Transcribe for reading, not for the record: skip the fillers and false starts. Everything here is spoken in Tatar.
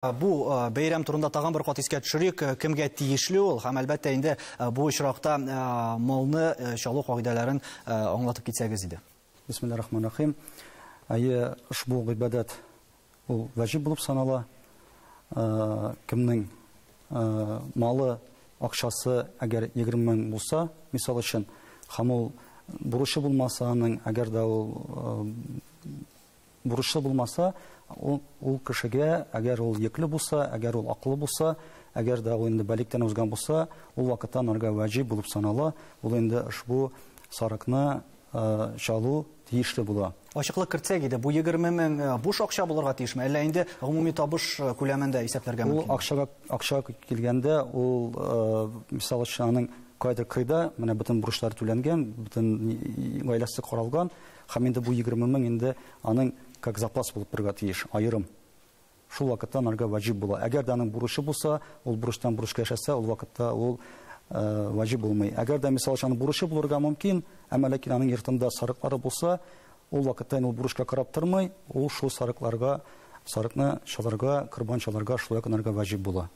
Бу бәйрәм турында тагын бер кат искә төшерик, кемгә тиешле ул һәм, әлбәттә инде, бу очракта малны чалу кагыйдәләрен аңлатып китсәгез иде. Бисмиллаһир рахманир рахим. Әйе, ошбу гыйбадәт ул ваҗиб булып санала. Кемнең малы, акчасы әгәр 20 мең булса, мисал өчен, һәм ул бурычы булмаса аның, әгәр дә ул бурычлы булмаса, ул кешегә, әгәр ул йөкле булса, әгәр ул акыллы булса, әгәр дә ул инде балигътән узган булса, ул вакытта анарга ваҗиб булып санала, ул инде ошбу сарыкны чалу тиешле була. Ачыклык кертсәк иде, бу 20 мең буш акча булырга тиешме, әллә инде гомуми табыш күләмендә исәпләргә мөмкин? Ул акчага килгәндә, ул, мисал өчен, аның кайдыр кыйда, менә бөтен бурычлар түләнгән, бөтен гаиләсе каралган, һәм инде бу 20 мең инде аның как запас булып торырга тиеш, аерым. Шул вакытта анарга ваҗиб була. Әгәр дә аның бурычы булса, ул бурычтан бурычка яшәсә, ул вакытта ул ваҗиб булмый. Әгәр дә, мисал өчен, аның бурычы булырга мөмкин, әмма ләкин аның йортында сарыклары булса, ул вакытта инде ул бурычка карап тормый, ул шул сарыкларга, сарыкны чалырга, корбан чалырга шулай ук анарга ваҗиб була.